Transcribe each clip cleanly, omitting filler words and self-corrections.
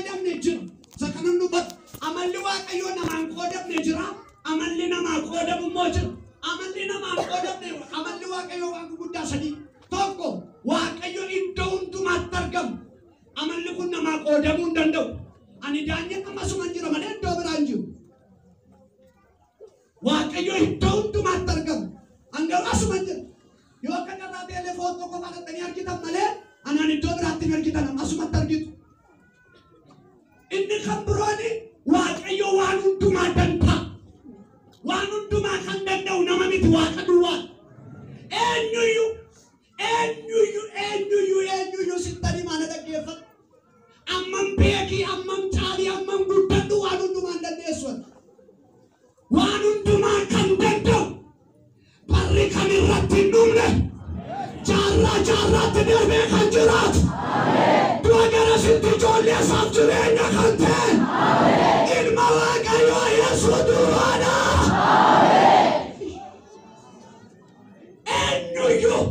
qoodamne jira. Isa kanan dubbatu amalli Waaqayyoo namaan qoodamne jira. Amalli namaa qoodamu immoo jira. Amalli namaan qoodamne amalli Waaqayyoo waan gurguddaa sadii. Tokko, Waaqayyo iddoo hundumaatti argamu. Amalli kun namaa qoodamuu hin danda'u. Ani daanyeen ammasuma hin jira malee iddoo biraa hin jiru. Waaqayyo iddoo hundumaatti argamu. An garuu asuma hin jira. Yoo akka carraa ta'ellee footoo qofa dhaqxanii argitan malee anaan iddoo biraatti hin argitan, asumatti argitu. Inni kan birooni Waaqayyo waan hundumaa danda'a. Waan hundumaa kan danda'u nama miti, Waaqa duwwaa. Eenyuyyuu eenyuyyuu eenyuyyuu eenyuyyuu sittanii maana dhaggeeffadhu. Ammam beekii, ammam caalii, ammam guddadhu, waan hundumaa hin dandeessu. Waan hundumaa kan danda'u, barri kan irratti hin dhumne, jaarraa jaarraatti darbee kan jiraatu, du'a garasitti ijoollee isaaf jireenya kan ta'e, ilma Waaqayyoo Yesuus duwwaadha. Eenyuyyuu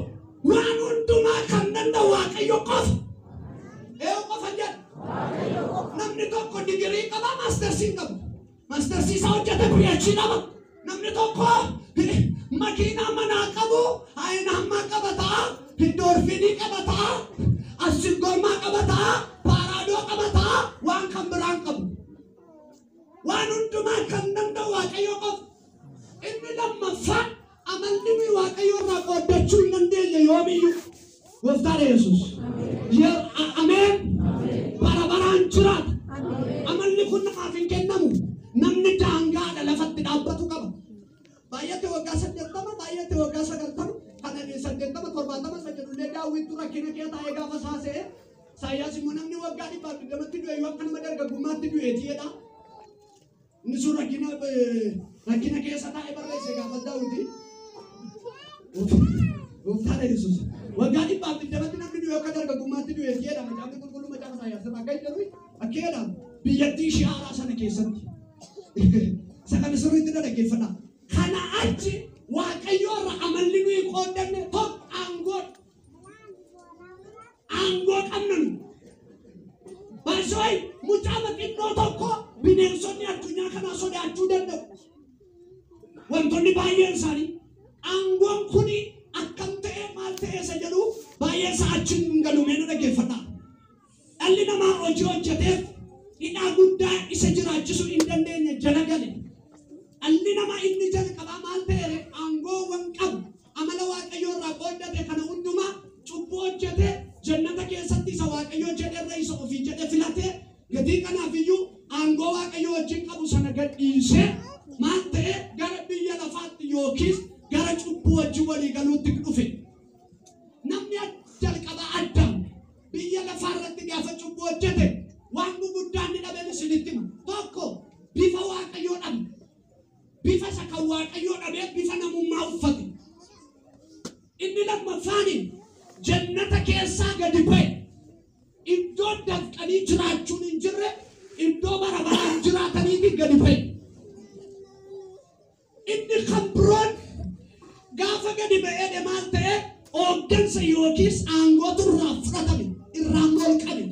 waan hundumaa kan danda'u Waaqayyo qofa. Eenyu qofa jedha? Namni tokko digirii qaba, maastersii hin qabu. Maastersii isaa hojjete PhD qaba. Namni tokko makiinaa manaa qabu, ayinaammaa qaba ta'a, doorfinii qaba ta'a, asingormaa qaba ta'a, paaraadoo qaba ta'a, waan kan biraan qabu. Waan hundumaa kan danda'u Waaqayyo qofa. Inni lammaffaan amalli nuyi Waaqayyo irraa qooddachuu hin dandeenye yoomiyyuu. Gooftaan Yesuus. Ameen. Bara baraan jiraata. Amalli kun namaaf hin kennamu. Namni daangaadha lafatti dhaabbatu qaba. Baay'ate waggaa 80, baay'ate waggaa 90, kan ani 80, 70 isa jedhullee daawwittu rakkina kee taa'ee gaafa saasa'e. Isaayyaas immoo namni waggaa 120tti du'e yoo akka nama dargaggummaatti du'eeti jedha. Inni sun rakkina keessa taa'ee barreesse gaafa Daawwiti. Gooftaan Yesuus. Waggaa 120tti namni du'e akka dargaggummaatti du'eeti jedha. Macaafni qulqulluu macaafa Isaayyaas irraa akka jedhu akka jedha biyyattii ishee haaraa sana keessatti. Isa kana sirriitti na dhaggeeffadhaa. Kana achi Waaqayyo irra amalli nuyi qooddanne tokko aangoo. Aangoo qabna nu. Baay'isoo mucaa xinnoo tokko bineensonni addunyaa kanaa sodaachuu danda'u. Wantoonni baay'een isaanii aangoon kuni akkam ta'e maal ta'e isa jedhu baay'een isaa achi hin galu, mee na dhaggeeffadhaa. Dhalli namaa hojii hojjeteef hidhaa guddaa isa jiraachisuu hin dandeenye jala gale. Dhalli namaa inni jalqabaa maal ta'e? Aangoowwan qabu amala Waaqayyoo irraa qooddate kana hundumaa cubbuu hojjete, jannata keessatti isa Waaqayyoo jedherra isa ofii jedhe filate. Gatii kanaaf iyyuu aangoo Waaqayyoo wajjin qabu sana gadhiisee maal ta'e? Gara biyya lafaatti yookiis gara cubbuu wajjin walii galuutti dhufe. Namni jalqabaa Addaam biyya lafaa irratti gaafa cubbuu hojjete waan gurguddaan inni dhabe isinitti hima. Tokko, bifa Waaqayyoo dhabe. Bifa isa kan Waaqayyoo dhabee bifa namummaa uffate. Inni lammaffaani jannata keessaa gadi ba'e. Iddoo dafqanii jiraachuun hin jirre, iddoo bara baraan jiraataniitiin gadi ba'e. Inni kan biroon gaafa gadi ba'ee maal ta'e? Hooggansa yookiis aangootu irraa fudhatame, irraa molqame.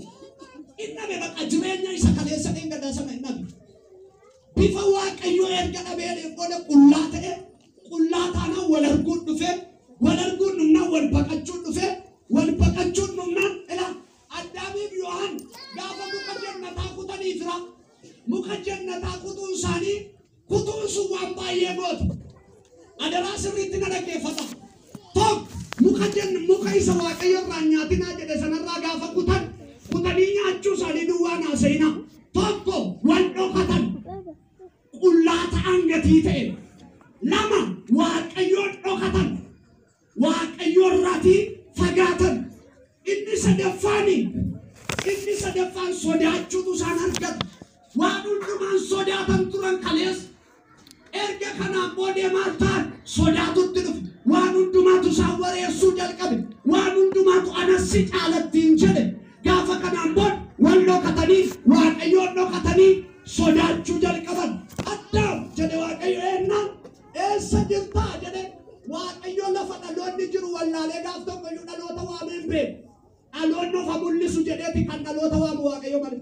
Inni dhabe, baqa jireenya isa kaleessa dheengaddaa sana hin dhabe. Bifa Waaqayyoo erga dhabee booda qullaa ta'e. Qullaa taanaan wal arguun dhufe, wal arguun dhumnaan wal baqachuun dhufe, wal baqachuun dhumnaan ila Addaamiif Yohaan gaafa muka jannataa kutanii fira. Muka jannataa kutuun isaanii, kutuun sun waan baay'ee goote. Adaraa sirriitti na dhaggeeffata. Tokko, muka isa Waaqayyo irraa nyaatinaa jedhe sanarraa gaafa kutan, kutanii nyaachuu isaanii duwwaa naasa'ina. Tokko, wal dhokatan. Qullaa ta'an gatii ta'e. Lama, Waaqayyoon dhokatan. Waaqayyo irraatii fagaatan. Inni sadaffaan sodaachuutu isaan argatu. Waan hundumaan sodaatan turan kaleessa. Erga kanaan boodee maal ta'an? Sodaatutti dhufe. Waan hundumaatu isaan wareessuu jalqabe. Waan hundumaatu anassi caalattiin jedhe. Gaafa kanaan booda wal dhokatanii, Waaqayyoon dhokatanii sodaachuu jalqaban. "Addaam," jedhe Waaqayyo eennaan, "eessa jirtaa?" jedhe. Waaqayyo lafa dhaloonni jiru wallaalee gaaf tokko iyyuu dhaloota waamee hin beeku. Dhaloonni ofa mul'isu jedheeti kan dhaloota waamu Waaqayyo malee.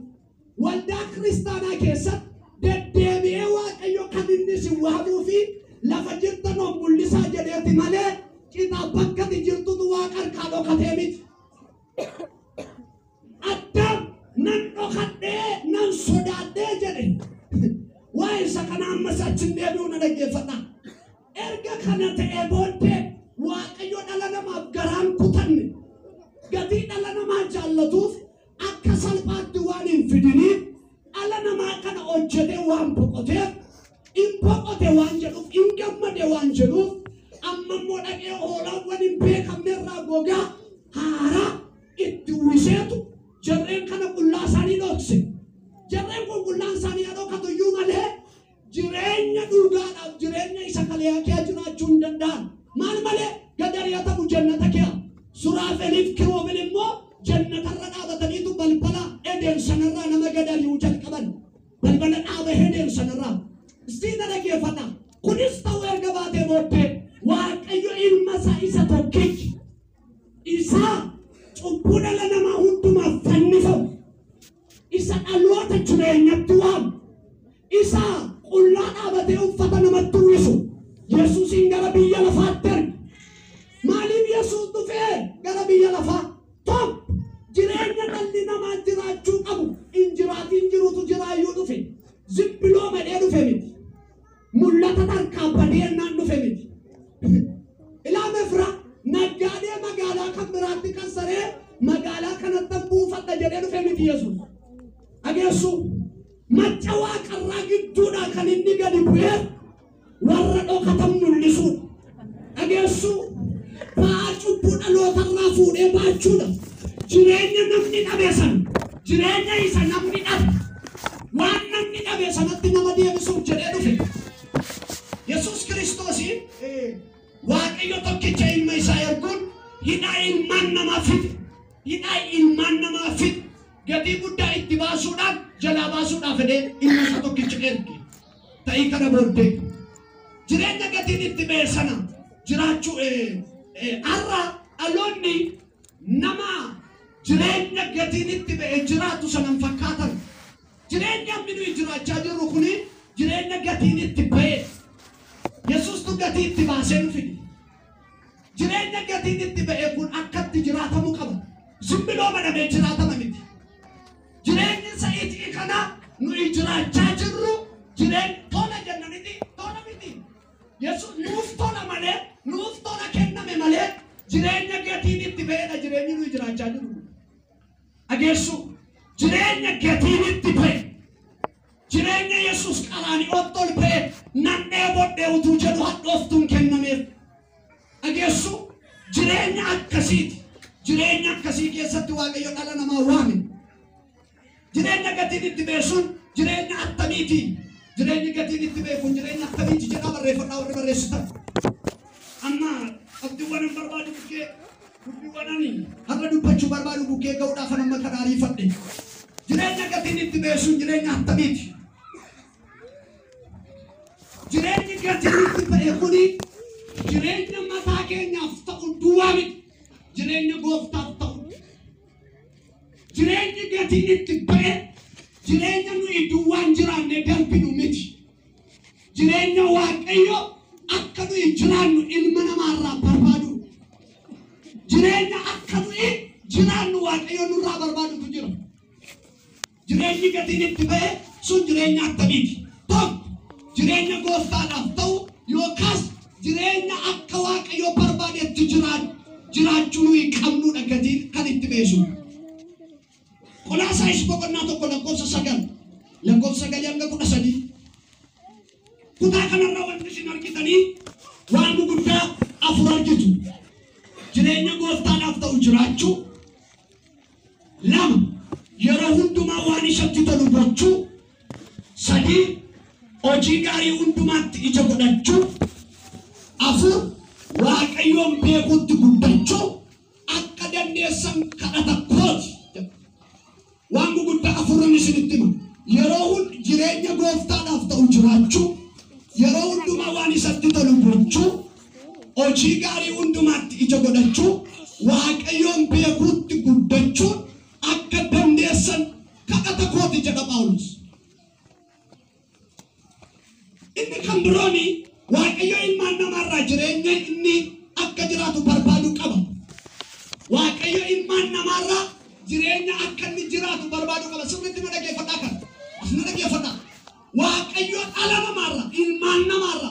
Waldaa kiristaanaa keessatti deddeebi'ee Waaqayyo kan inni si waamuu fi lafa jirtan of mul'isaa jedheeti malee citaa bakka ati jirtutu Waaqa harkaa dhokatee miti. Addaam nan dhokadhee nan sodaadhee jedhe. Waa'ee isa kana ammas achi hin deebi'u na dhaggeeffadha. Erga kana ta'ee booddee Waaqayyo dhala namaaf garaan kutanne gatii dhala namaa jaallatuuf akka salphaatti waan hin fidiniif dhala namaa kana hojjetee waan boqoteef hin boqote waan jedhuuf hin gammade waan jedhuuf amma immoo dhaqee hoolaawwan hin beekamne irraa gogaa haaraa itti uwwiseetu jarreen kana qullaa isaanii dhokse. Jarreen kun qullaan isaanii haa dhokatu iyyuu malee jireenya dhugaadhaaf jireenya isa kaleyaa kee jiraachuu hin danda'an. Maal malee gad ari'atamu jannata kee. Suraafeliif kiroobel immoo jannatarra dhaabataniitu balbala Eden sanarraa nama gad ari'uu jalqaban. Balbala dhaaba Eden sanarraa. Istii na dhaggeeffadha. Kunis ta'uu erga baatee booddee Waaqayyo ilma isaa isa tokkicha isaa cubbuu dhala namaa hundumaaf fannifamu isa dhaloota jireenyatti waamu isa qullaa dhaabatee uffata namatti uwwisu Yesuusiin gara biyya lafaatti erge. Maaliif Yesuus dhufee gara biyya lafaa? Tokko jireenya dhalli namaa jiraachuu qabu hin jiraatiin jirutu jiraayyuu dhufe. Zibbiloo madhee dhufe miti. Mul'ata tarkaa badee dhufe miti. Ilaame fira naggaadee magaalaa kan biraatti kan saree magaalaa kanatti buufadha jedhee dhufe miti Yesuus. Dhageessu macca waaqarraa gidduudhaa kan inni gadi bu'ee warra dhokatan mul'isuudha. Dhageessu ba'aa cubbuu dhalootarraa fuudhee baachuudha. Jireenya namni dhabe sana jireenya isa namni dhabe waan namni dhabe sanatti nama deebisuuf jedhee dhufe. Yesuus Kiristoos Waaqayyo tokkicha ilma isaa erguun hidhaa ilmaan namaa fide. Hidhaa ilmaan namaa fide. Gatii guddaa itti baasuudhaan jalaa baasuudhaaf fedhee ilma isaa tokkicha erge. Ta'ii kana booddee jireenya gatiin itti ba'e sana jiraachuu har'a dhaloonni nama jireenya gatiin itti ba'e jiraatu sanan fakkaatan. Jireenya ammi nuyi jiraachaa jirru kuni jireenya gatiin itti ba'e. Yesuustu gatii itti baasee nu fide. Jireenya gatiin itti ba'e kun akkatti jiraatamuu qaba. Zimbiloo madamee jiraatama miti. Jireenyi sa'iitii kana nuyi jiraachaa jirru jireenya tola jenna miti tola miti. Yesuus nuuf tola malee nuuf tola kenname malee jireenya gatiin itti ba'edha jireenyi nuyi jiraachaa jirru. Dhageessu jireenya gatiin itti ba'e. Jireenya Yesuus qaraani'ootti ol ba'e nan dheebodhee utuu jedhu hadhooftuun kennameef. Dhageessu jireenya akkasiiti. Jireenya akkasii keessatti Waaqayyo dhala namaa waame. Jireenya gatiin itti ba'e sun jireenya attamiiti? Jireenyi gatiin itti ba'e kun jireenya attamiiti jedhaa barreeffadhaa warri barreessitan. Amma qabxiiwwan hin barbaadu bukkee dubbiiwwan ani har'a dubbachuu barbaadu bukkee ga'uudhaaf amma kana ariifadhe. Jireenya gatiin itti ba'e sun jireenya attamiiti? Jireenyi gatiin itti ba'e kuni jireenya mataa keenyaaf ta'u duwwaa miti. Jireenya gooftaaf ta'u. Jireenyi gatiin itti ba'e jireenya nuyi duwwaan jiraanne darbinu miti. Jireenya Waaqayyo akka nuyi jiraannu ilma namaarraa barbaadu. Jireenya akka nuyi jiraannu Waaqayyo nurraa barbaadutu jira. Jireenyi gatiin itti ba'e sun jireenya akkamiiti? Tokko jireenya gooftaadhaaf ta'u yookaas jireenya akka Waaqayyo barbaadetti jiraachuu nuyi qabnudha gatiin kan itti ba'e sun. Qolaasaayis boqonnaa 1 lakkoofsa 9 lakkoofsa 9 hanga 13. Kutaa kanarraa wanti isin argitanii waan guguddaa 4 argitu. Jireenya gooftaadhaaf ta'u jiraachuu. 2 yeroo hundumaa waan isatti tolu gochuu. 3 hojii gaarii hundumaatti ija godhachuu. 4 Waaqayyoon beekuutti guddachuu. Akka dandeessan kadhata kooti. Waan guguddaa 4 isinitti hima. Yeroo jireenya gooftaadhaaf ta'u jiraachuu, yeroo hundumaa waan isatti tolu gochuu, hojii gaarii hundumaatti ija godhachuu, Waaqayyoon beekuutti guddachuu akka dandeessan kadhata kooti jedha jireenya akka inni jiraatu barbaadu qaba. Sirriitti na dhaggeeffadhaa kana. Na dhaggeeffadhaa. Waaqayyo dhala namaarra, ilmaan namaarra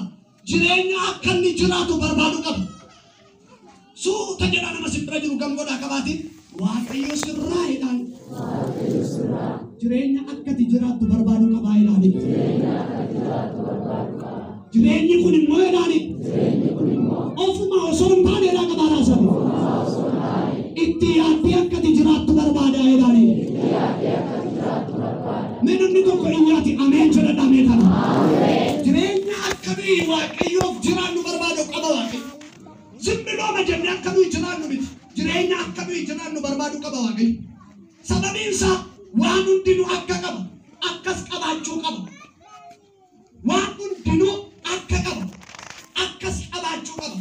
jireenya akka inni jiraatu barbaadu qaba. Suuta jedhaa nama simbira jiru gangoodhaa qabaatiin Waaqayyo sirraa jedhaan. Jireenya akka ati jiraattu barbaadu qabaa jedhaani. Jireenyi kun immoo jedhaani. Ofuma osoo hin taane jedhaa qabaa raasani. Itti yaaddee akka ati jiraattu barbaadaa jedhaani. Mee namni tokko iyyaati ameen jedhadha ameen kana. Jireenya akkamii Waaqayyoof jiraannu barbaadu qaba Waaqayyo. Zimmilooma jennee akka nuyi jiraannu miti. Jireenya akka nuyi jiraannu barbaadu qaba Waaqayyo. Sababiin isaa waan hundinuu akka qaba. Akkas qabaachuu qaba. Waan hundinuu akka qaba. Akkas qabaachuu qaba.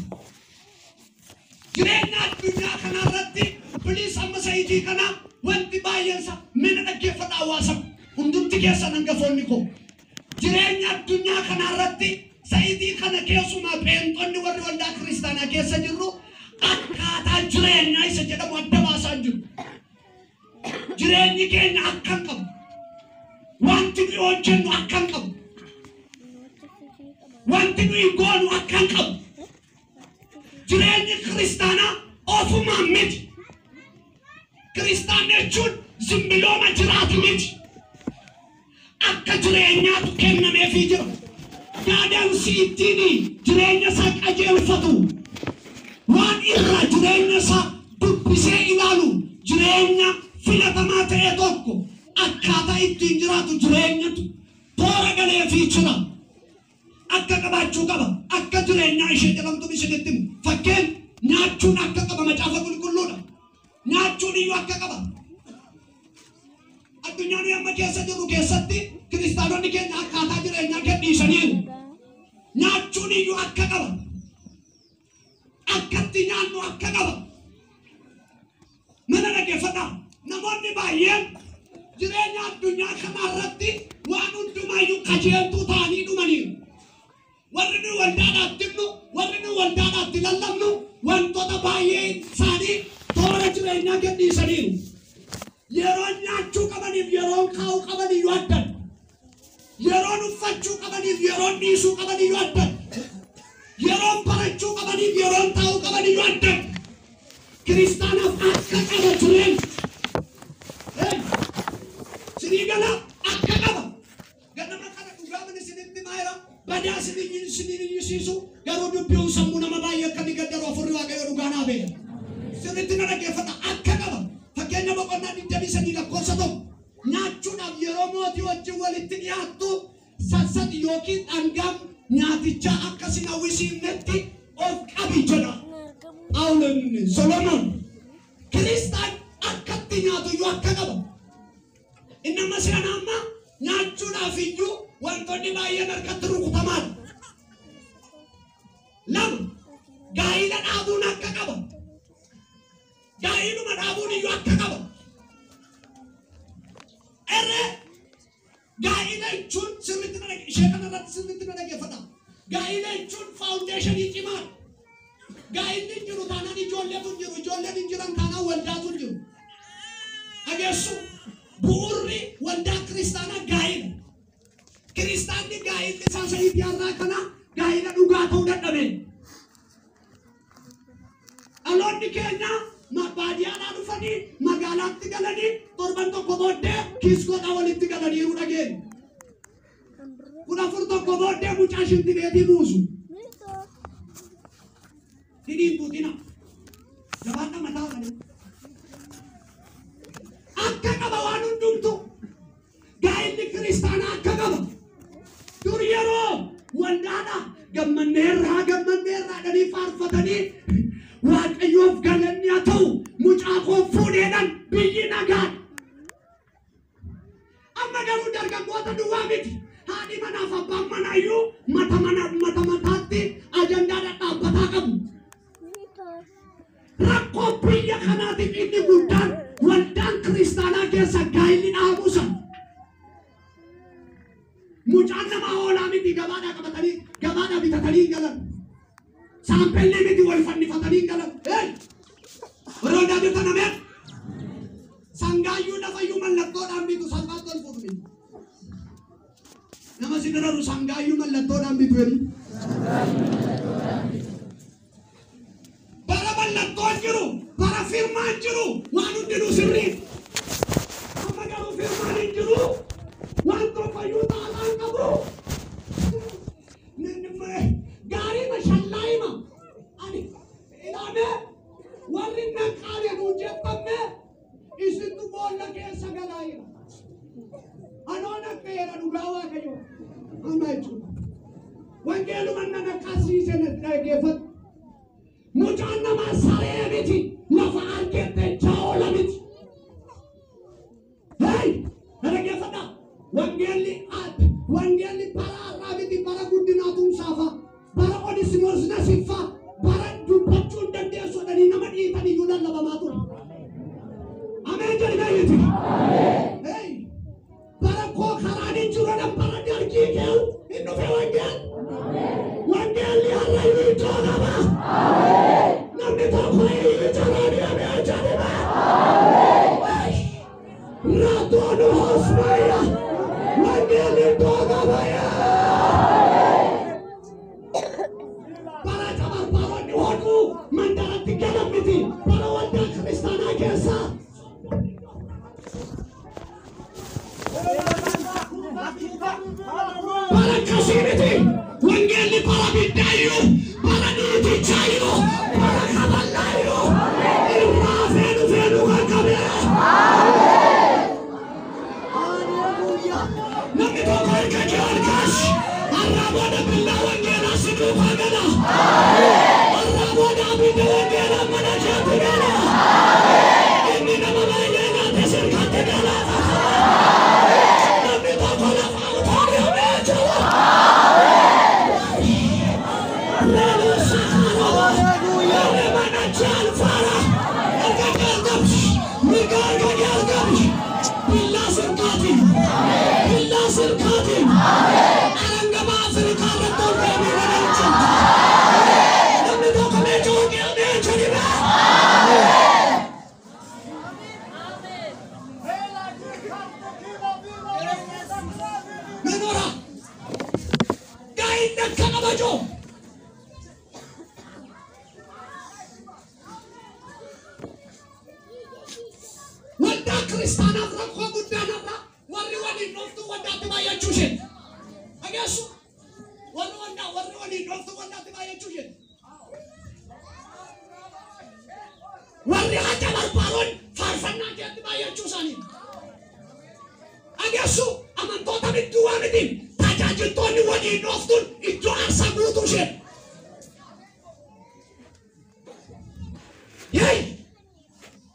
Jireenya addunyaa kanarratti biliis amma sayitii kana wanti baay'een isaa mina dhaggeeffadha hawaasa. Hundumti keessan hangafoonni koo. Jireenya addunyaa kanarratti sayitii kana keessumaa pheenxonni warri waldaa kiristaanaa keessa jirru akkaataa jireenyaa isa jedhamu adda baasaa jiru. Jireenyi keenya akka hin qabu. Wanti nuyi hojjennu akka hin qabu. Wanti nuyi goonu akka hin qabu. Jireenyi kiristaanaa ofumaan miti. Kiristaan jechuun zimbilooma jiraatu miti. Akka jireenyaatu kennameefii jira. Gaadaansi ittiin jireenya isaa qajeelfatu. Waan irraa jireenya isaa dubbisee ilaalu jireenya filatamaa ta'e tokko akkaataa ittiin jiraatu jireenyatu toora galeefii jira. Akka qabaachuu qaba. Akka jireenyaa ishee jedhamtu isinitti himu. Fakkeen nyaachuun akka qaba macaafa qulqulluudha. Nyaachuun iyyuu akka qaba. Addunyaa nuyi amma keessa jirru keessatti kiristaanonni keenya akkaataa jireenyaa gadhiisaniiru. Nyaachuun iyyuu akka qaba. Akkatti nyaannu akka qaba. Mana dhaggeeffadhaa. Namoonni baay'een jireenya addunyaa kanarratti waan hundumaayyuu qajeeltuu ta'anii dhumaniiru. Warri nuyi waldaadhaatti himnu, warri nuyi waldaadhaatti lallabnu wantoota baay'ee isaanii toora jireenyaa gadhiisaniiru. Yeroon nyaachuu qabaniif yeroon kaa'uu qaban iyyuu addan. Yeroon uffachuu qabaniif yeroon dhiisuu qaban iyyuu addan. Yeroon barachuu qabaniif yeroon taa'uu qaban iyyuu addan. Kiristaanaaf akka qaba jireenya. Sinii gala akka qaba. Ganama kana dhugaa mana isinitti maayira badaa isin iyyisiisu garuu dubbiin sammuu nama baay'ee akka inni gaddaru afurri Waaqayyo dhugaa naa beeka. Sirriitti na dhaggeeffadha akka qaba. Fakkeenya boqonnaa 23 lakkoofsa 1 nyaachuudhaaf yeroo mootii wajjin walitti dhiyaattu sassati yookiin dhangaan nyaatichaa akka sin hawwisiifnetti of qabi jedha. Phaawulos Solomoon kiristaan akkatti nyaatu iyyuu akka qaba. Inni amma si'ana amma nyaachuudhaaf iyyuu wantoonni baay'een harkatti rukutamaadha. Lama gaa'ila dhaabuun akka qaba. Gaa'iluma dhaabuun iyyuu akka qaba. Erre gaa'ila jechuun sirriitti na ishee kanarratti sirriitti na dhaggeeffadha. Gaa'ila jechuun faawundeeshinii cimaadha. Gaa'illi hin jiru taanaan ijoolleetu hin jiru, ijoolleen hin jiran taanaan waldaatu hin jiru. Dhageessu bu'uurri waldaa kiristaanaa gaa'ila. Kiristaanni gaa'illi isaa sayitii har'aa kana gaa'ila dhugaa ta'uu dadhabeen. Dhaloonni keenya baadiyyaadhaa dhufanii magaalaatti galanii torban tokko booddee kiiskoodhaa walitti galaniiru dhageenya. 14 tokko booddee mucaa shintibeetii buusu. Hidhiin tuutina. Jabaadha mataa malee. Akka qaba waan hundumtu. Gaa'illi kiristaanaa akka qaba. Dur yeroo waldaadha gammanneerraa gammanneerraa dhanii faarfatanii Waaqayyoof galanni haa ta'u mucaa koo fuudheedhaan biyyi nagaadha. Amma garuu dargaggoota duwwaa miti. Haadhi manaaf abbaan manaa iyyuu mata mana mata mataatti ajandaa dhadhaabbataa qabu. Rakkoo biyya kanaatiif inni guddaan waldaan kiristaanaa keessa gaa'illi dhaabuu sana. Mucaan namaa hoolaa miti gabaadhaa qabatanii gabaadhaa bitatanii hin galan. Saampellii miti wal fannifatanii hin galan. Warra waldaa jirtan ameen. Mallattoodhaan bitu salphaatti ol fuudhu miti. Nama si bira jiru sangaayyuu mallattoodhaan bitu jedhi. Bara mallattoon jiru, bara firmaan jiru, waan hundinuu sirrii. Amma garuu firmaan hin jiru, waan tokkoyyuu taalaan qabu. Gaariima shallaayima. Ani ilaame warri naqaane nuun jettanne isintu boolla keessa galaa jira. Anoo naqeera dhugaa Waaqayyo. Amma jechuudha. Wangeeluma na naqasiise na dhaggeeffadhu. Mucaan namaa saree miti lafa argette jaoola miti. Hey! Na dhaggeeffadhaa. Wangeelli bara har'aa miti bara guddinaa tumsaafa bara Onisimoos nasiffaa bara dubbachuu hin dandeessu jedhanii nama dhiitan iyyuu lallabamaa ture. Ameen jedhi beeyyiti. Hey! Bara koo karaan hin jiru jedhan bara dargii keewu hin dhufe wangeel. Wangeelli har'a iyyuu iddoo qaba. Namni tokko iyyuu jalaa deemee jedhime. Raatoonu hosmaya. Wangeelli iddoo qaba yaa. Bara cabarbaaronni hodhuu mandaratti galan miti. Bara waldaa kiristaanaa keessa. Bara akkasii miti. Wangeelli bara biddaayyuu, bara niitichaayyuu, bara kaballaayyuu irraa feenu feenu qaqqabe. Namni tokko harka kee ol kaasi. Har'aa booda billaa wangeelaa si duukaa gala. Har'aa booda abidda wangeelaa mana keetti gala. Inni nama baay'ee nyaate sirkatti galaafata. Namni tokko lafa utaalee amee jira. Lelo sakaraba. Ele mana jalfara. Harka kee ol qabdi. Mirga harka kee ol qabdi. Billaa sirkaatiin. Billaa sirkaatiin. Arangama Afrikaa irratti ol ba'ee miila dhalchifta. Namni tokko meeshaa wangeelaa mee jedhime. Menora. Gaa'inni akka kabajoo. Waldaa kiristaanaaf rakkoo guddaan irra warri waliin dhooftu waldaatti baay'achuu ishee. Dhageessu? Warri waldaa warri waliin dhooftu waldaatti baay'achuu ishee. Warri haca barbaaroon faarfannaa keetti baay'achuu isaanii. Dhageessu? Amantoota gidduu waa miti. Tajaajiltoonni waliin dhooftuun iddoo aarsaa guutuu ishee. Yee!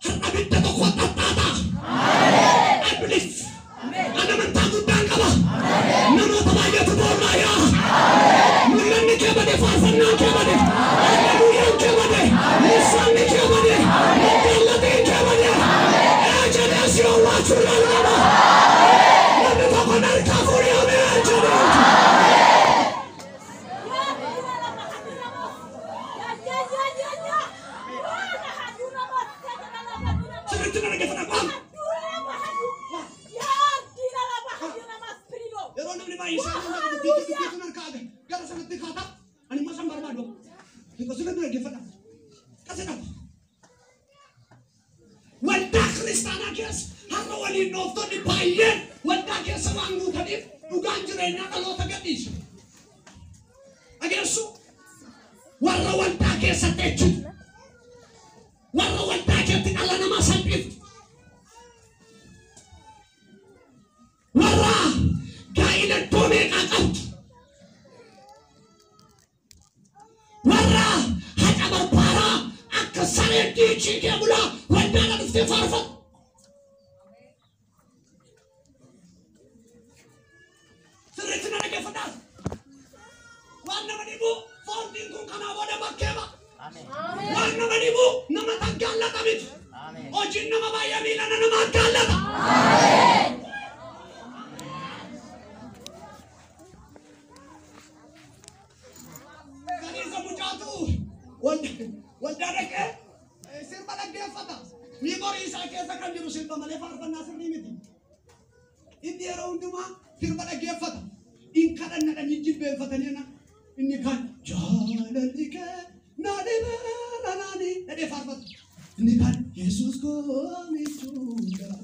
Har'a abidda tokko xaxxaataa. I believe. Ani amantaa guddaan qaba. Namoota baay'eetu boollaa yaa. Mul'anni kee bade, faarfannaan kee bade, halleluuyyaan kee bade, lissaanni kee bade, magaallatiin kee bade. Ee jedhee si owwaachuu lallaba. Namni tokko narkaa fuudhee ameen jedhee. Sirriitti na dhaggeeffadhaa qaama. Yeroo namni baay'ee isaan nama dubbiitti dubbiitti narkaa aga gara sanatti kaata ani immoo san barbaadu. Sirriitti na dhaggeeffadhaa. Qasidha. Waldaa kiristaanaa keessa har'a waliin dhooftonni baay'een waldaa keessa waan guutaniif dhugaan jireenyaa dhaloota gadhiisa. Dhageessu? Warra waldaa keessatti ejjitu. Warra waldaa keessatti dhala namaa salphiftu. Warra gaa'ila iddoo meeqaa qabdu. Warra haqa barbaaraa akka saree diichii kee bulaa waldaadha dhuftee faarfatu. Sirriitti na dhaggeeffadhaa. Waan nama dhibu foontiin kun kanaa booda bakkee ba'a. Waan nama dhibu nama taggaallata miti. Hojiin nama baay'ee miilana nama aggaallata. Kaniisa mucaatu waldaa dhaqee sirba dhaggeeffata. Miimorii isaa keessa kan jiru sirba malee faarfannaa sirrii miti. Inni yeroo hundumaa sirba dhaggeeffata. In kadhannadhanii jilbeenfatanii na inni kaan jaalalli kee na dhibeera naani dhadhee faarfata. Inni kaan Yesuus koo michuu garaa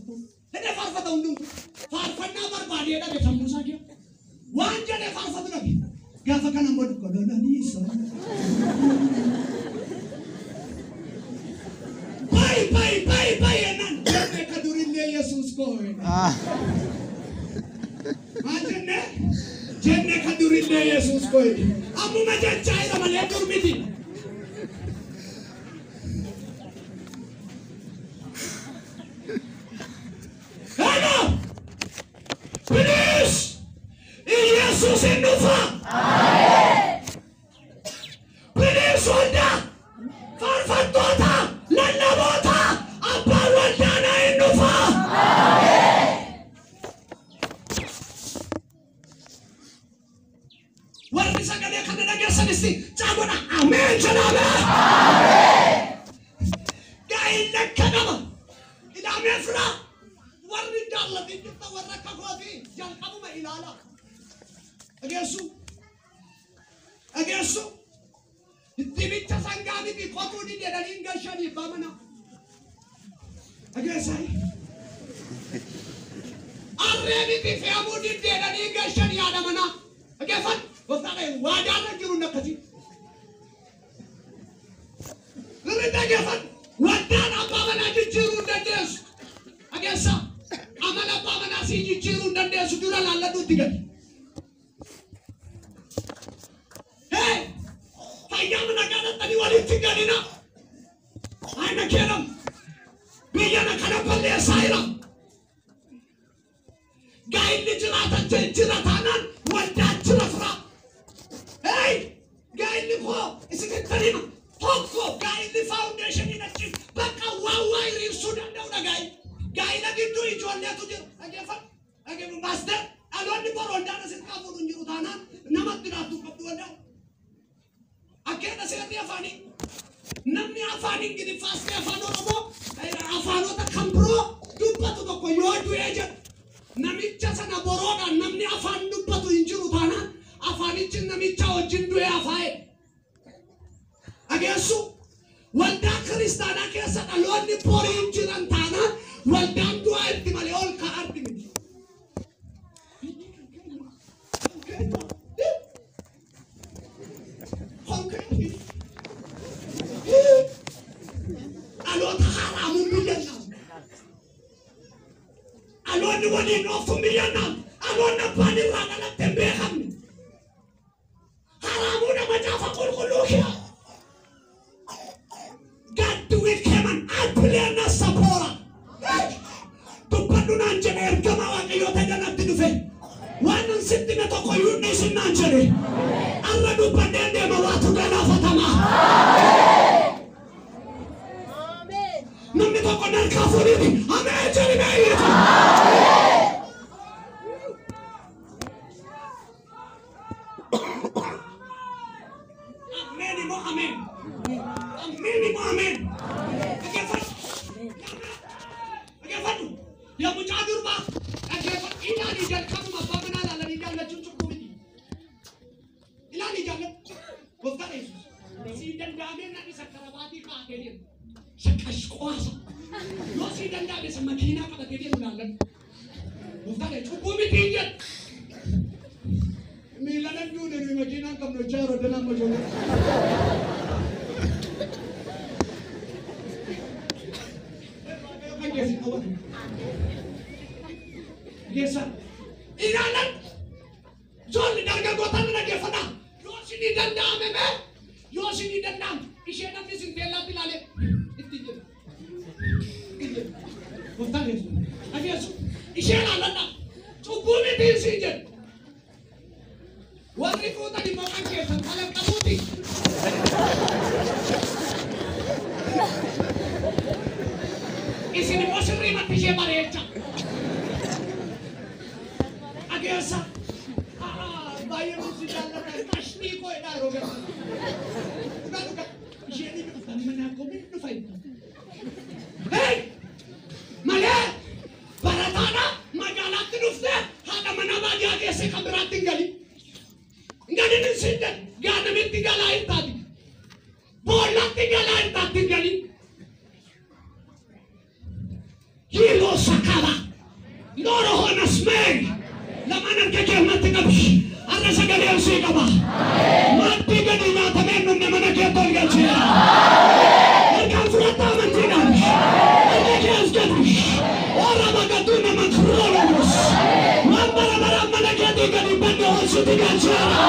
dhadhee faarfata hundumtu. Faarfannaa barbaadee dhabe sammuu isaa keessa. Waan jedhee faarfatu dhabe. Gaafa kana immoo dukkanolanii isa. Bai bai bai bai jennaan jenne ka durillee Yesuus koo. Maal jenne? Jenne ka durillee Yesuus koo. Ammuma jechaa jira malee dur miti. Hello! Please! Yesuus hin dhufa! Please waldaa! Faarfattoota! Lallaboota! Abbaan waldaanaa hin dhufa! Warri sagalee kana dhageessanis caagodha. Ameen jedhame! Gaa'illi akka nama ilaamee firaa warri jaallatin jirta warra akka kooti jalqabuma ilaala. Dhageessu? Dhageessu? Dibicha sangaa miti qotuu ni jedhanii hin gashanii abbaa manaa. Dhageessai? Harree miti fe'amuu diddeedhanii hin gashanii haadha manaa. Dhageeffadhu. Gooftaan waadaarra jiru akkasii. Sirri dhageeffadhu. Waldaan abbaa manaa jijjiiruu hin dandeessu. Dhageessaa? Amala abbaa manaa sii jijjiiruu hin dandeessu dura laalladhu itti gadi. Hee! Fayyaa mana kadhattanii walitti galina. Aina kenam. Biyya na kana balleessaa jira. Gaa'illi jiraatan jira taanaan waldaan jira fira. Hey! Gaa'illi koo isinitti hima. Tokko gaa'illi faawundeeshinii achi bakka waa waa hiriirsuu danda'udha gaa'illi. Gaa'ila gidduu ijoolleetu jira. Dhageeffadhu. Dhageeffadhu. Maaster dhaloonni bor waldaan asitti fuudhu hin jiru taanaan namatti laattuu qabdu waldaan. Akkeedha seerri afaanii. Namni afaan Ingiliffaas ta'e afaan Oromoo afaanota kan biroo dubbatu tokko yoo du'ee jedhu namicha sana boroodhaan namni afaan dubbatu hin jiru taanaan afaanichi namicha wajjin du'ee afaa'e. Dhageessu? Waldaa kiristaanaa keessa dhaloonni borii hin jiran taanaan waldaan du'aa itti malee ol ka'aa miti. Dhaloota haraamuun biyya naamu. Dhaloonni waliin oofuun biyya naamu. Dhaloonni abbaan irraa dhalatte hin beekamne. Haraamuudha macaafa qulqulluu kee. Gaddi keeman abbileena sapoora. Dubbadhu naan jedhe ergama waaqayyoo ta'e natti dhufe. Waan nan sitti hime tokko iyyuu hin dhiisin naan jedhe. Arra dubbadheen deema waatu galaafatama. Namni tokko narkaa fuudhiiti. Ameen jedhi beeyitu. Ameen immoo ameen. Ameen immoo ameen. Dhaggeeffadhu. Dhaggeeffadhu. Yaa mucaa durbaa dhaggeeffadhu. Ilaalii jalqabuma abbaa manaa ilaalanii jaallachuun cubbuu miti. Ilaalii jaalladhu. Gooftaan Yesuus. Sii danda'amee namni sakkarabaatii kaa'atee deemu. Shaqashqoasa. Yoo sii danda'ame isa makiinaa qabatee deemu ilaalladhu. Gooftaan cubbuu miti hin jedhu. Miila nan duune nuyi makiinaa hin qabnu jechaa yeroo danaa amma ijoollee. Kan keessi qabatu. Geessa. Ilaalan. Ijoolli dargaggootaan dhaggeeffadhaa. Yoo isinii danda'ame mee yoo isinii danda'ame ishee namni isin teellaatti ilaalee itti jedhu. Gooftaan Yesuus. Dhageessu. Ishee ilaalladhaa. Cubbuu miti isin jedhu. Warri fuutan immoo kan keessan kalaqqabuuti. Isin immoo sirriimatti ishee bareecha. Dhageessa. Baay'ee nuti jaallatan qashtii koo jedhaa yeroo garaa. Dhugaa dhugaa isheen inni dhuftan mana koo min dhufa inni. Hey! Malee barataadha magaalaatti dhuftee manaa baadiyyaa keessa kan biraatti hin galin. Galin hin siin jedhe gaanamitti galaa hin taate. Boollatti galaa hin taate hin galin. Yiiloo sakala. Loora honas mee. Lamaan harka kee matti qabi. Har'a sagalee sii qaba. Maaddii gadi nyaatamee dhumne mana keetti ol galcheera. Harkaan fudhatta amantiidhaan. Harka kee as gadi. Warra baqatuu nama kiroolobos. Waan bara baraan mana keetii gadi badde ol sitti galcheera.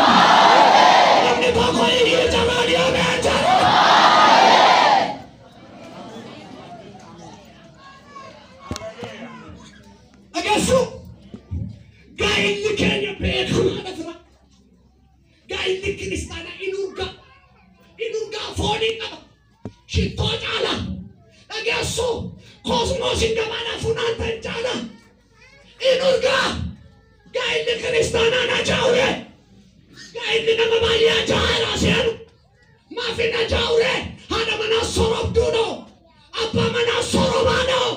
Namni tokko iyyuu jabaan yoomee jira. Dhageessu. Gaa'illi keenya beekamaadha fira. Gaa'illi kiristaanaa in urgaa. In urgaa foonii qaba. Shittoo caala. Dhageessu. Koosmoosiin gabaadhaa funaantan caala. In urgaa. Gaa'illi kiristaanaa na jaawure. Gaa'illi nama baay'ee ajaa'ibaa seenu. Maaf hin ajaa'ure? Haadha manaa sorobduu doo. Abbaa manaa sorobaa doo.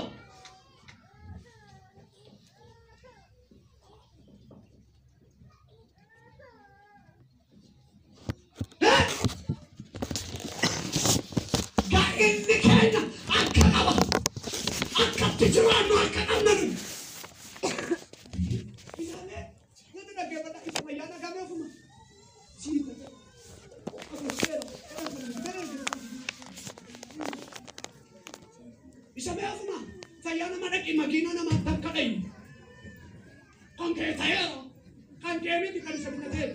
Gaa'illi keenya akka qaba. Akkatti jiraannu akka qabnu. Ilaalee namni dhaggeeffata isa fayyaa dhagamee ofuma. Siita. Isa mee ofuma fayyaa nama dhaqi makiina namaatti akka dhayu. Kan kee ta'eera. Kan kee miti kan isa bitatee.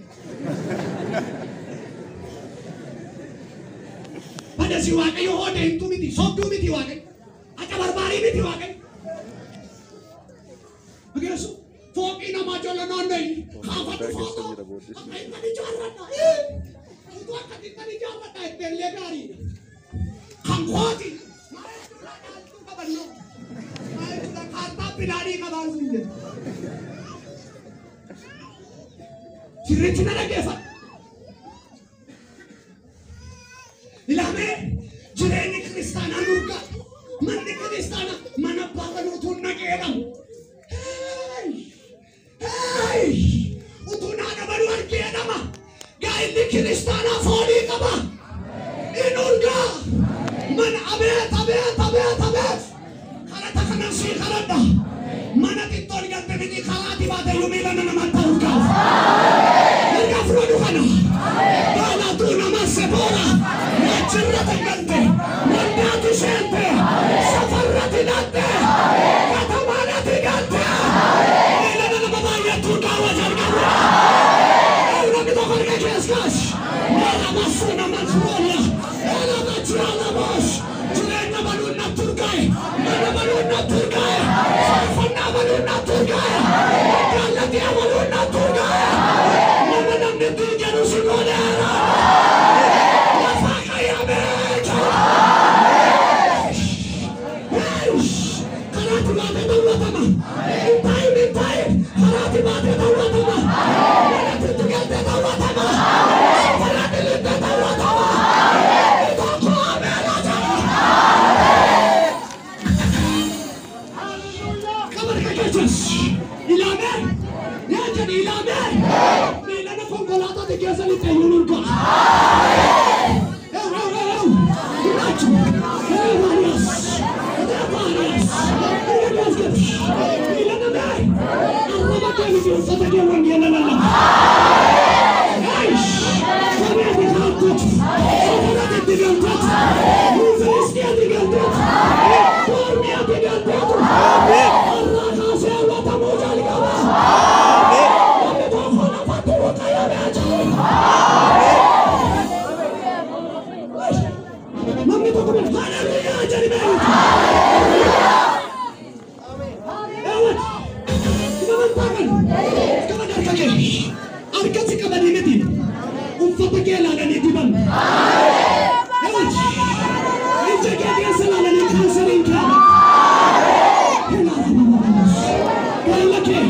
Badasi Waaqayyo hooda himtuu miti, sobduu miti Waaqayyo. Aca barbaarii miti Waaqayyo. Dhageessu fooqii namaa jala naanna'i kaafadhu footoo akka ittiin ijaarradha. Utuu akka ittiin ijaarradha itteellee gaariidha. Kan kooti maal jechuudha dhaaltuu qabannoo maal jechuudha kaartaa pilaanii qabaan siin jedhu. Sirriitti na dhaggeeffadhu. Ilaamee jireenyi kiristaanaa nurgaa. Manni kiristaanaa mana abbaa baluutuun naqee jedhamu. Utuu naana baluu argee jedhama. Gaa'illi kiristaanaa foolii qaba. In urgaa. Mana abeet abeet abeet abeet. Kadhata kanan sii kadhadha. Mana xiqqoon galte miti karaati baate iyyuu miila namatti urgaaf. Erga fudhadhu kana. Baalatuu nama seboora. Wajjirratti galte. Waldaatti seente. Safarratti dhatte. Katamaadhaatti galte. Miila nama baay'eetu urgaawwa jalqabu. Namni tokko harka kees kaas. Miila masuu nama turooliya. Miila machiraa boos. Jireenya baluun natti urgaa'e. Mana baluun natti urgaa'e. Faarfannaa baluun natti urgaa'e. Jaallatii baluun natti urgaa'e. Nama namni ittiin jedhu si godheera. Lafaa qayyamee jira. Karaatti baatee daawwatama. Hin taa'in hin taa'in. Karaatti baatee daawwatama. Manatti itti galtee daawwatama. Safarratti illee daawwatama. Tokko ameera jira. Qabarka keessas ilaamee yaa jedhi ilaamee miilana konkolaataatti keessa lixeeyyuun urgaa. Gurraachu. Maariyaas. Maariyaas. Maariyaas gadi. Miilana mee arraba kee miti uffata kee wangeela lallaba. Komeeti kaattotu. Safarratti itti galteetu. Yuunivarsiitiitti galteetu. Doormiyaatti galteetu. Har'aa kaasee hawwatamuu jalqaba. Namni tokko lafatti waaqayyoon jira. Namni tokko haleluuyaa jedhi mee. Eewwan nama hin taakan qaba harka kee harkatti qabanii miti uffata kee ilaalanii diban. Eewwan ija kee keessa ilaalanii kaanseriin kaaban. Gaa'ela kee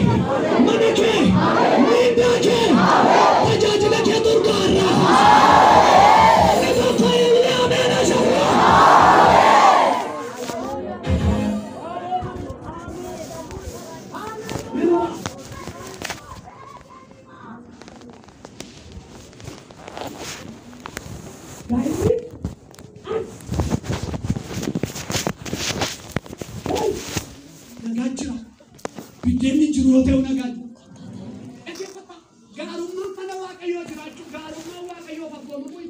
mana kee miidhaa kee tajaajila kee durgaa irraa kaasa. Namni tokko illee ameera jira. Nagaa jira. Biddeenni jiru yoo ta'u nagaa jira. Dhaggeeffata. Gaarummaan mana Waaqayyoo jiraachuu gaarummaan Waaqayyoo fagoomuu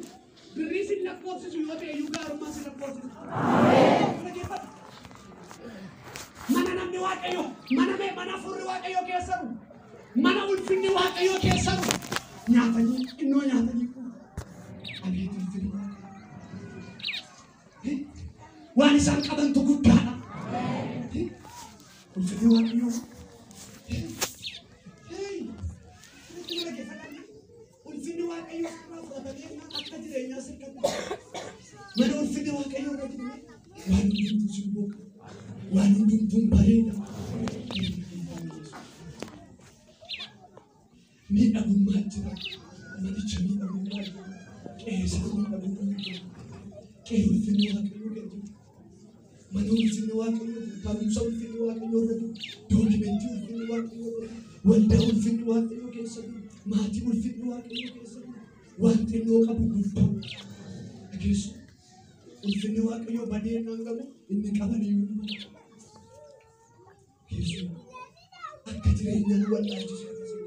birrii sin lakkoofsisu yoo ta'e iyyuu gaarummaan sin lakkoofsisu. Dhaggeeffata. Mana namni Waaqayyoo mana mee mana furri Waaqayyoo keessa jiru mana ulfinni Waaqayyoo keessa jiru nyaatanii xinnoo nyaatanii abeet ulfinni Waaqayyoo. Waan isaan qabantu guddaadha. Ulfinni Waaqayyoo. Ulfinni Waaqayyoo irraa fudhatamee akka jireenyaa sirkatti. Mana ulfinni Waaqayyoo irra jiru waan hundumtuu simboo waan hundumtuu bareeda. Miidhagummaa jira. Manicha miidhagummaa jira. Qe'eessa miidhagummaa jira. Qe'ee ulfinni Waaqayyoo irra jiru. Mana ulfinni Waaqayyoo jiru. Barumsa ulfinni Waaqayyoo irra jiru. Dookimentii ulfinni Waaqayyoo irra jiru. Waldaa ulfinni Waaqayyoo keessa jiru. Maatii ulfinni Waaqayyoo keessa jiru. Waan xinnoo qabu guddaa. Dhageessu. Ulfinni Waaqayyoo badee naan galu inni qaban iyyuu ni mala. Keessu akka jireenyaan wallaalchisu akkasii.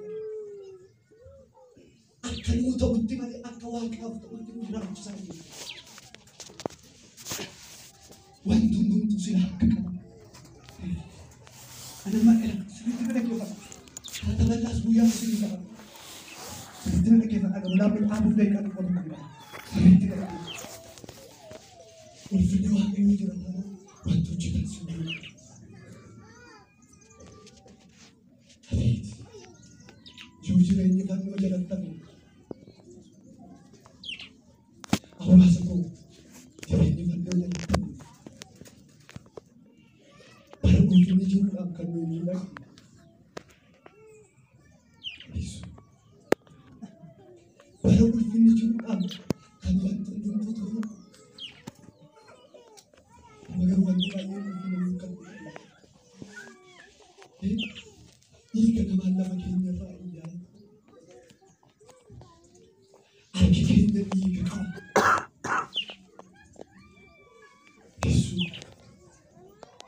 Akka nuu ta'utti malee akka Waaqaaf ta'utti nu jiraachisaa jiru. Wanti hundumtuu sila akka qaba. Ana maqaa sirriitti na dhaggeeffadha. Haata bal'aas guyyaa isin qaba. Sirriitti na dhaggeeffadha. Gabalaan dhaabuuf daqiiqaa tokko tokko jira. Sirriitti na dhaggeeffadha. Ulfinni Waaqayyoo jira taanaan wanti hojjetan si jiru. Abeet yoo jireenyi fannoo jalatti hafe hawaasa koo jireenyi fannoo jalatti hafe bara ulfinni jiruudhaaf kan nuyi miidhagnu. Bara ulfinni jiruudhaaf kan wanti hundumtuu tolu. Amma garuu wanti baay'een ulfina nuuf kan ta'e. Dhiiga namaan lafa keenya irraa iyyaa. Harki keenya dhiiga qaba. Yesuus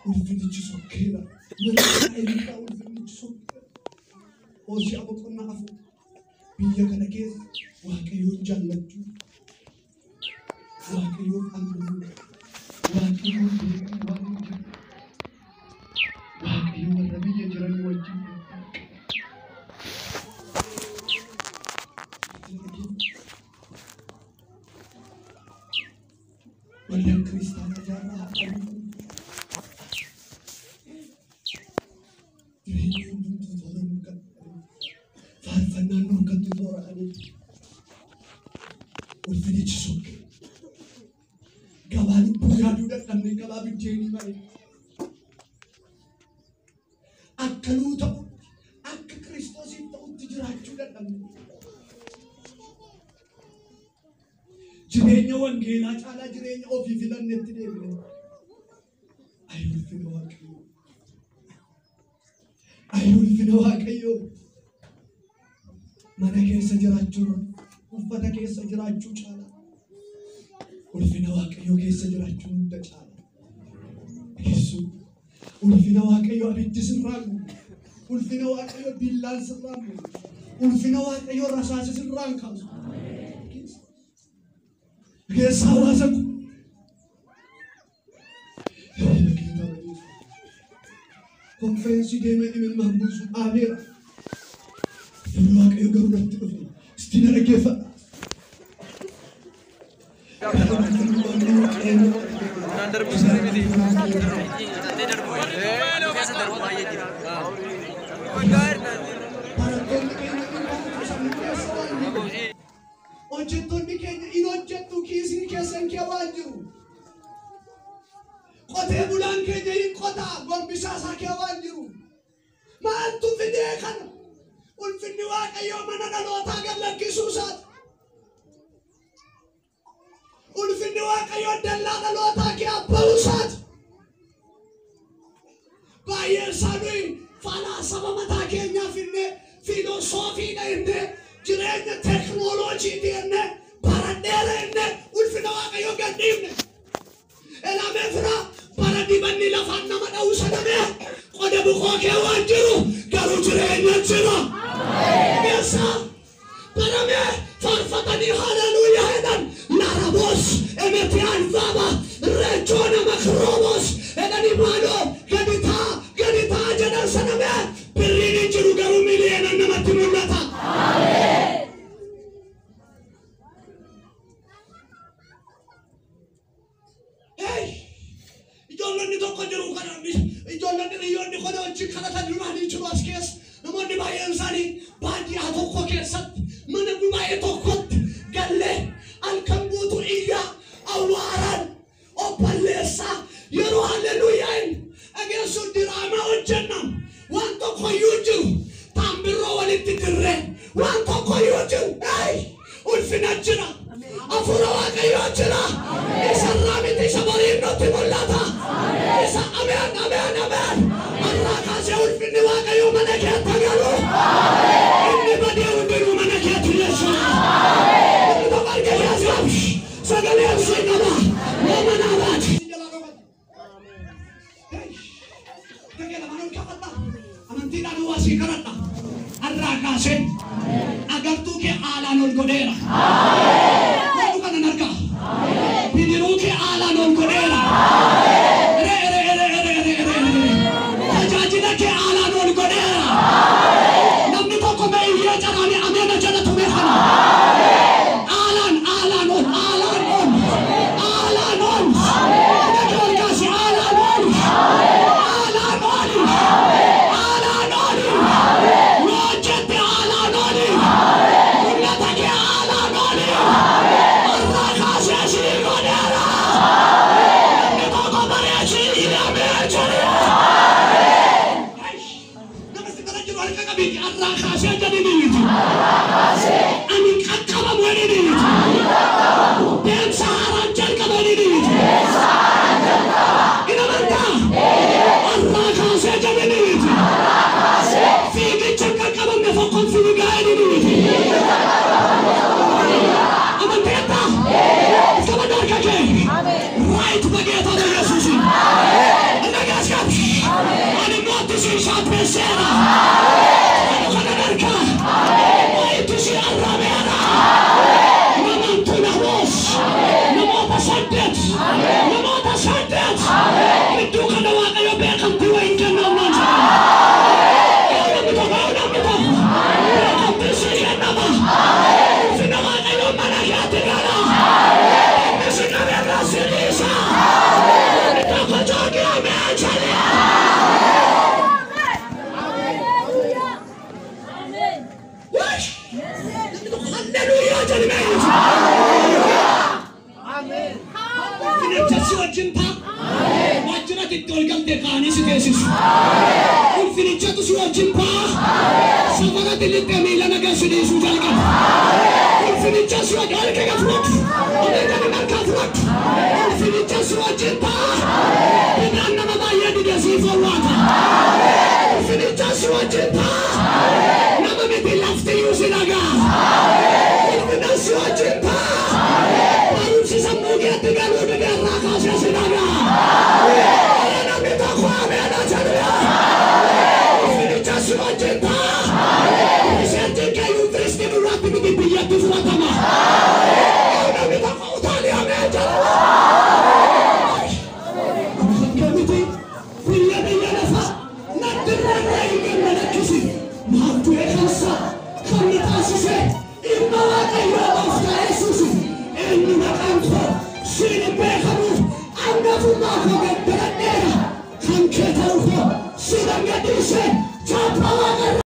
ulfinichi sokkeera. Mana Israa'elirraa ulfinichi sokkeera. Hosea boqonnaa 4 biyya kana keessa Waaqayyoon jaallachuu, Waaqayyoof amanamuu, Waaqayyoon beekuu waan hin jiru. Waaqayyo warra biyya jiranii wajjin waldaan kiristaanaa jaarraa har'a jireenyi hundumtuu toora nurkatti faarfannaan nurkatti toora adeemu. Ulfinichi sokke. Gabaa lubbuu yaaduu dadhabne gabaa biddeenii malee. Akka nuu ta'utti akka Kiristoosiif ta'utti jiraachuu dadhabne. Jireenya wangeelaa caalaa jireenya ofii filannetti deebine. Ayi ulfina Waaqayyoo. Ayi ulfina Waaqayyoo. Mana keessa jiraachuu uffata keessa jiraachuu caalaa ulfina Waaqayyoo keessa jiraachuu hunda caalaa. Yesuus ulfina Waaqayyoo abiddi sirraa gubu. Ulfina Waaqayyoo billaan sirraa gubu. Ulfina Waaqayyoo rasaasi sirraa kaasu. Keessa hawaasa koo. Konfereensii deemee dhimma buusu dhaabeera. Namni Waaqayyoo garuu natti dhufe. Sitti na dhaggeeffadha. Naan darbuu sirrii miti. Keessa darbu baay'ee jira. Barattoonni keenya hin keessa waan jiru. Hojjettoonni keenya hin hojjettu kiisii keessan kee waan jiru. Qotee bulaan keenya hin qotaa gombisaa isaa kee waan jiru. Maaltu fidee kana? Ulfinni Waaqayyoo mana dhalootaa gad lakkisuu isaati. Ulfinni Waaqayyoo dallaa dhalootaa kee abba'uu isaati. Baay'een isaa nuyi falaasama mataa keenyaa finnee fiilosoofiidha jennee jireenya teeknooloojiiti jennee baradheera jennee ulfina Waaqayyoo gad dhiifne. Elamee fira bara dibanni lafaan nama dha'u sanamee Qoda bukoo kee waan jiru garuu jireenya jira. Keessa baramee faarfatanii haleluuyaa jedhan Larabos emetiyaan vaaba rechoona makrobos jedhanii maaloo gadi taa gadi taa jedhan sanamee birriin hin jiru garuu miliyoonaan namatti mul'ata. Ijoollonni tokko jiru kana ijoollonni hiriyoonni kana wajjin kadhatan duraanii jiru as keessa namoonni baay'een isaanii baadiyyaa tokko keessatti mana gubaa'ee tokkotti gallee halkan guutuu iyyaa awwaaraan obballeessaa yeroo haleluuyaa hin dhageessu diraamaa hojjennam waan tokko iyyuu jiru taambirroo walitti dirree waan tokko iyyuu jiru ulfina jira. Hafuura Waaqayyoo jira. Isarraa miti isa boriin nutti mul'ata. Isa ameen ameen ameen. Har'aa kaasee ulfinni Waaqayyoo mana keetti galu. Inni badee hundinuu mana keetti jechuudha. Inni tokko harka kee as qabi. Sagalee ibsuu qaba. Yoo manaa baate. Amantiidhaan waa sii kadhadha. Har'aa kaasee agartuu kee haalaan ol godheera. Godhu kanan argaa. Bidiruu kee haalaan ol godheera. Ere ere ere ere ere ere ere. Tajaajila kee haalaan ol godheera. Namni tokko mee iyyee caraanii ameena jedhatu mee kana. Haalaan haalaan ol haalaan ol haalaan ol. Harka kee ol kaasi haalaan ol haalaan ol haalaan ol. Yoo jette haalaan ol. Mul'ata kee haalaan ol. Har'aa kaasee sii godheera. Namni tokko bareechii hidhamee jira. Nama si bira jiru harka qabiiti har'aa kaasee jedhanii miti. Ani qaqqabamu jedhanii miti. Deemsa haaraan jalqaba jedhanii miti. Hin amantaa? Har'aa kaasee jedhanii miti. Fiigicha hin qaqqabamne fokkoon fiigaa jedhanii miti. Amanteetta? Iskabadda harka kee. Right በጌታ በኢየሱስ እንደገና ani mootti si shaapheesseera. Ani kana harka mootti si arrabeera. Namantu namoos namoota saddeet namoota saddeet gidduu kana Waaqayyo beekamtii wayiin kennaaf naan jedha. Namni tokko namni tokko beekamtii si kennama. Ulfina Waaqayyo mana keetti gala. Inni si qabeerra si dhiisa. Namni tokko joogii ameen jedhe. Wish! Namni tokko halleluuyaa jedhe mee. Ulfinicha si wajjin ta'a. Waajjirati itti ol galte kaanii si teessisu. Ulfinichatu si wajjin ta'a. Safaratti lixxee miila nagaa si dhiisuu jalqaba. Ulfinicha si wajjin harka kee fudhadhu. Ameerikaan harkaa fudhadhu. Ulfinicha si wajjin ta'a. Bidhaan nama baay'ee dide siif owwaata. Ulfinicha si wajjin ta'a. Nama miti laftiyyuu si dhagaa. Ulfina si wajjin ta'a. Barumsi sammuu keetti galuu dide irraa kaasee si dhagaa. Ere namni tokko ameena jedhu. Ulfinicha si wajjin ta'a. Riseerchiin kee yuunivarsiitii duratti miti biyyatti fudhatama. Namni tokko utaalee ameen jedhu. Miti biyya biyya lafa natti rarra'e hin gammadachisi. Naaf du'e kansa kan na taasise ilma Waaqayyoo gooftaa Yesuus. Inni maqaan koo siin hin beekamuuf hangafummaa koo gaddaradheera. Kan kee ta'u koo si dangadhiise chaappaa Waaqarraa.